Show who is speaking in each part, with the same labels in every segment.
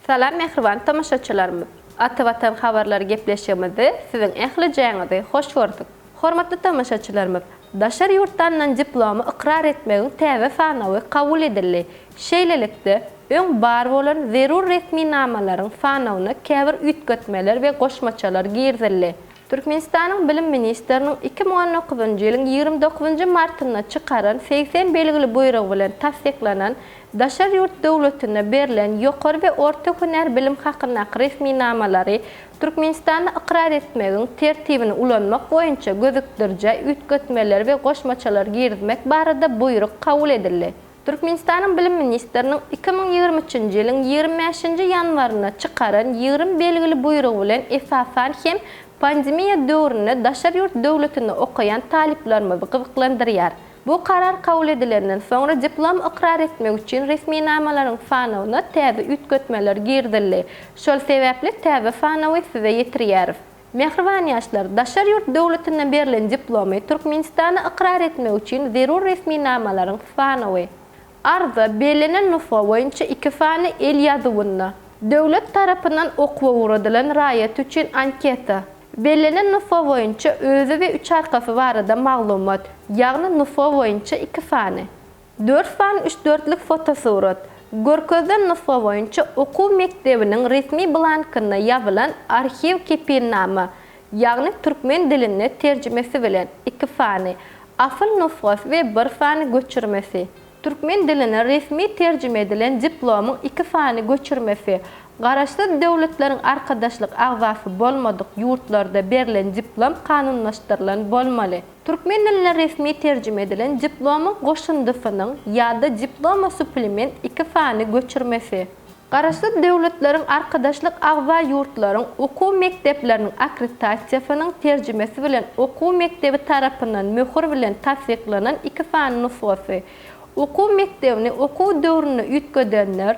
Speaker 1: Salam mähriban tomaşaçylarymyz! Ata Watan habarlary gepleşigimizde siziň ählijäňizi hoş gördük. Hormatly tomaşaçylarymyz, daşary ýurtda alnan diplomy ykrar etmegiň täze sanawy kabul edildi. Şeýlelikde, öň bar bolan zerur resminamalaryň sanawyna käbir üýtgetmeler we goşmaçalar girizildi. Türkmenistanyň Bilim ministriniň 2019-njy ýylyň 29-njy martynda çykaran 80 belgili buýrugy bilen tassyklanan Daşary ýurt döwletinde berlen ýokary we orta hünär bilim hakyndaky resminamalary Türkmenistanda ykrar etmegiň Tertibini ulanmak boýunça gözükdirijä üýtgetmeleri we goşmaçalary girizmek barada buýruk kabul edildi. Türkmenistanyň Bilim ministriniň 2023-nji ýylyň 25-nji ýanwarynda çykaran 20 belgili buýrugy bilen esasan hem pandemiýa döwründe daşary ýurt döwletinde okaýan talyplarymyzy gyzyklandyrýar. Bu karar kabul edilenden soňra diplom ykrar etmek üçin resminamalaryň sanawyna täze üýtgetmeler girizildi. Şol sebäpli täze sanawy size ýetirýäris. Mähriban ýaşlar, daşary ýurt döwletinde berlen diplomy Türkmenistanda ykrar etmek üçin zerur resminamalaryň sanawy. Arza, bellenen nusga boýunça iki sany el ýazuwynda. Döwlet tarapyndan okuwa ugradylan raýat üçin anketa. Bellenen nusga boýunça özi we üç arkasy barada maglumat, ýagny nusga boýunça iki sany. Dört sany üçdörtlük fotosurat. Görkezilen nusga boýunça okuw mekdebiniň resmi blankynda ýazylan arhiw kepilnama, ýagny türkmen dilinde terjimesi bilen, iki sany, asyl nusgasy we bir sany göçürmesi. Türkmen diline resmi terjime edilen diplomyň iki sany göçürmesi, Garaşsyz Döwletleriň Arkadaşlyk agzasy bolmadyk ýurtlarda berlen diplom kanunlaşdyrylan bolmaly. Türkmen diline resmi terjime edilen diplomyň goşundysynyň ýa-da diploma suplement iki sany göçürmesi. Garaşsyz Döwletleriň Arkadaşlyk agza ýurtlaryň okuw mekdepleriniň akkreditasiýasynyň terjimesi bilen okuw mekdebi tarapyndan möhür bilen tassyklanan iki sany nusgasy. Okuw mekdebini okuw döwründe üýtgedenler,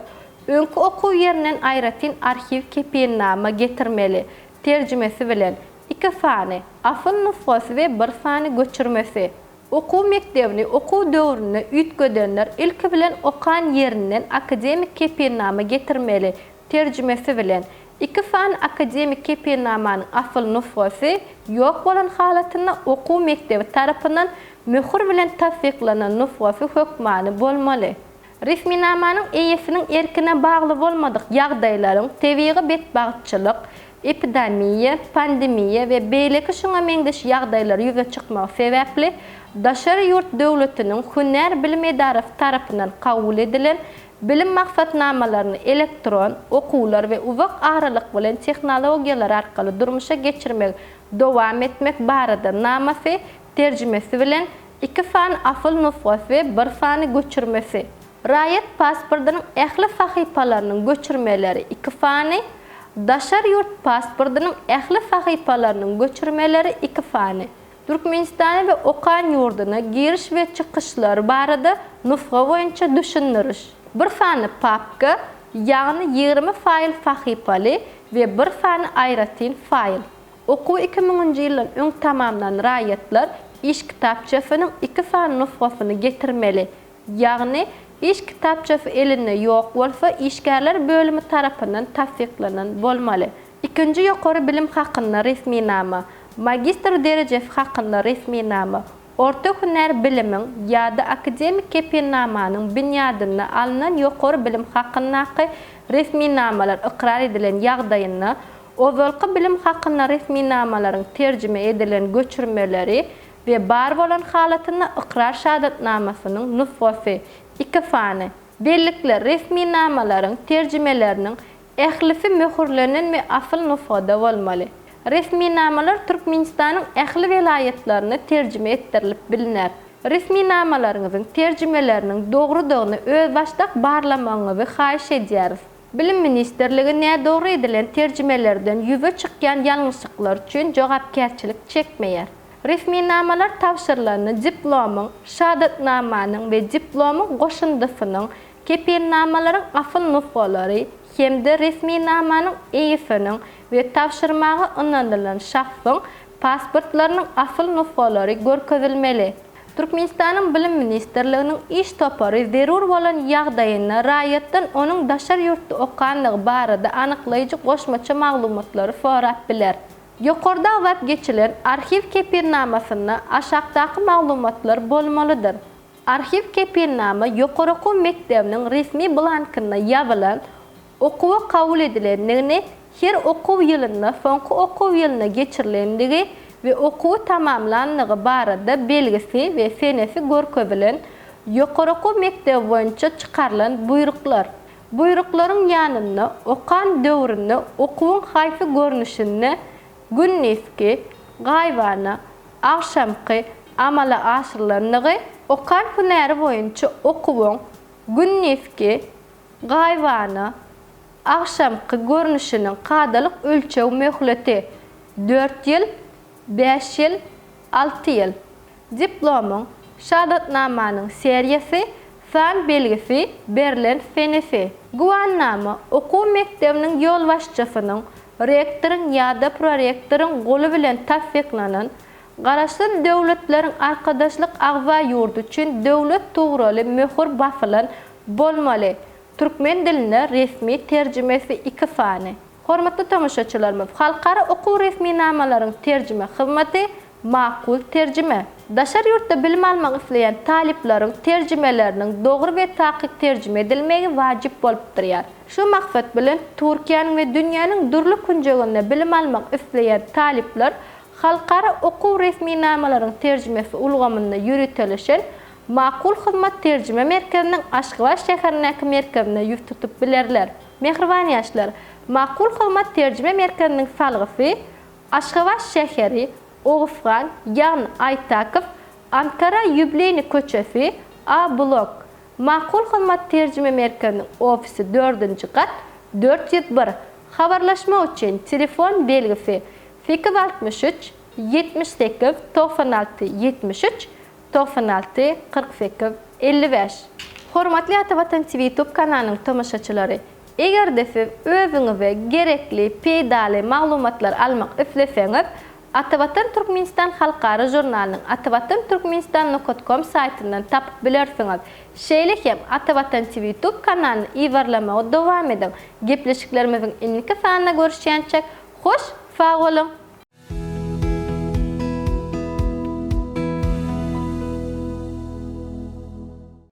Speaker 1: öňki okuw ýerinden aýratyn arhiw kepilnama getirmeli, terjimesi bilen, iki sany, asyl nusgasy we bir sany göçürmesi. Okuw mekdebini okuw döwründe üýtgedenler ilki bilen okan ýerinden akademik kepilnama getirmeli, terjimesi bilen. Iki sany akademik kepilnamanyň asyl nusgasy ýok bolan halatynda okuw mekdebi tarapyndan möhür bilen tassyklanan nusgasy hökmany bolmaly. Resminamanyň eýesiniň erkine bagly bolmadyk ýagdaýlaryň, tebigy betbagtçylyk, epidamiýa, pandemiýa we beýleki şuňa meňzeş ýagdaýlar ýüze çykmagy sebäpli daşary ýurt döwletiniň hünär bilim edarasy tarapyndan kabul edilen bilim maksatnamalaryny elektron, okuwlar we uzak aralyk bilen tehnologiýalar arkaly durmuşa geçirmegi dowam etmek barada namasy, terjimesi bilen, iki sany asyl nusgasy we bir sany göçürmesi. Raýat pasportynyň ähli sahypalarynyň göçürmeleri iki sany, daşary ýurt pasportynyň ähli sahypalarynyň göçürmeleri iki sany. Türkmenistana we okan ýurduna giriş we çykyşlary barada nusga boýunça düşündiriş. Bir sany papka, ýagny 20 faýl sahypaly we bir sany aýratyn faýl. Okuwy iki müňünji ýyldan öň tamamlan raýatlar iş kitapçasynyň iki sany nusgasyny getirmeli, ýagny iş kitapçasy elinde ýok bolsa işgärler bölümi tarapyndan tassyklanan bolmaly. Ikinji ýokary bilim hakynda resminama, magistr derejesi hakynda resminama, orta hünär bilimiň ýa-da akademik kepilnamanyň binýadynda alnan ýokary bilim hakyndaky resminamalar ykrar edilen ýagdaýynda Ozalky bilim hakynda resminamalaryň terjime edilen göçürmeleri we bar bolan halatynda ykrar şahadatnamasynyň nusgasy, iki sany. Bellikler, resminamalaryň terjimeleriniň ählisi möhürlenen we asyl nusgada bolmaly. Resminamalar Türkmenistanyň ähli welaýatlarynda terjime etdirilip bilner. Resminamalaryňyzyň terjimeleriniň dogrudygyny özbaşdak barlamagyňyzy haýyş edýäris. Bilim ministrligi nädogry edilen terjimelerden ýüze çykýan ýalňyşlyklar üçin jogapkärçilik çekmeýär. Resminamalar tabşyrylanda diplomyň, şahadatnamanyň we diplomyň goşundysynyň, kepilnamalaryň asyl nusgalary hem-de resminamanyň eýesiniň we tabşyrmaga ynanylan şahsyň pasportlarynyň asyl nusgalary görkezilmeli. Türkmenistanyň Bilim ministrliginiň iş topary zerur bolan ýagdaýynda raýatdan onuň daşary ýurtda okanlygy barada anyklaýjy goşmaça maglumatlary sorap biler. Ýokarda agzap geçilen arhiw kepilnamasynda aşakdaky maglumatlar bolmalydyr. Arhiw kepilnama ýokary okuw mekdebiniň resmi blankynda ýazylan okuwa kabul edilendigini, her okuw ýylynda soňky okuw ýylyna geçirilendigi we okuwy tamamlandygy barada belgisi we senesi görkezilen ýokary okuw mekdebi boýunça çykarylan buýruklar. Buýruklaryň ýanynda okan döwründe okuwyň haýsy görnüşinde, gündizki, gaýybana, agşamky, amala aşyrylandygy, okan hünäri boýunça okuwyň gündizki, gaýybana, agşamky görnüşiniň kadalyk ölçeg möhleti, dört ýyl, bäş ýyl, alty ýyl. Diplomyň, şahadatnamanyň seriýasy, san belgisi, berlen senesi. Güwänama, okuw mekdebiniň ýolbaşçysynyň, rektoryň ýa-da prorektoryň goly bilen tassyklanan, Garaşsyz Döwletleriň Arkadaşlyk agza ýurdy üçin döwlet tugraly möhür basylan bolmaly, türkmen diline resmi terjimesi iki sany. Hormatly tomaşaçylarymyz, halkara okuw resminamalaryň terjime hyzmaty Makul terjime. Daşary ýurtda bilim almak isleýän talyplaryň terjimeleriniň dogry we takyk terjime edilmegi wajyp bolup durýar. Şu maksat bilen Türkiýäniň we dünýäniň dürli künjeginde bilim almak isleýän talyplar halkara okuw resminamalaryň terjimesi ulgamynda ýöriteleşen Makul hyzmat terjime merkeziniň Aşgabat şäherindäki merkezine ýüz tutup bilerler. Mähriban ýaşlar, Makul hyzmat terjime merkeziniň salgysy, Aşgabat şäheri, Oguzhan, ýagny Aýtakow, Ankara Ýubleýni köçesi, A blok. Makul hyzmat terjime merkeziniň ofisi dördünji gat, 401. Habarlaşmak üçin telefon belgisi, 863 78 96 73 96 48 55. Hormatly Ata Watan TV Youtube kanalynyň tomaşaçylary! Eger-de siz özüňize gerekli, peýdaly maglumatlary almak isleseňiz, Atavatan Türkmenistan halkara žurnalynyň atavatan türkmenistan nokat kom saýtyndan tapyp bilersiňiz. Şeýle hem Atavatan TV Youtube kanalyny yzarlamagy dowam ediň. Gepleşiklerimiziň indiki sanynda görüşýänçäk, hoş sag boluň!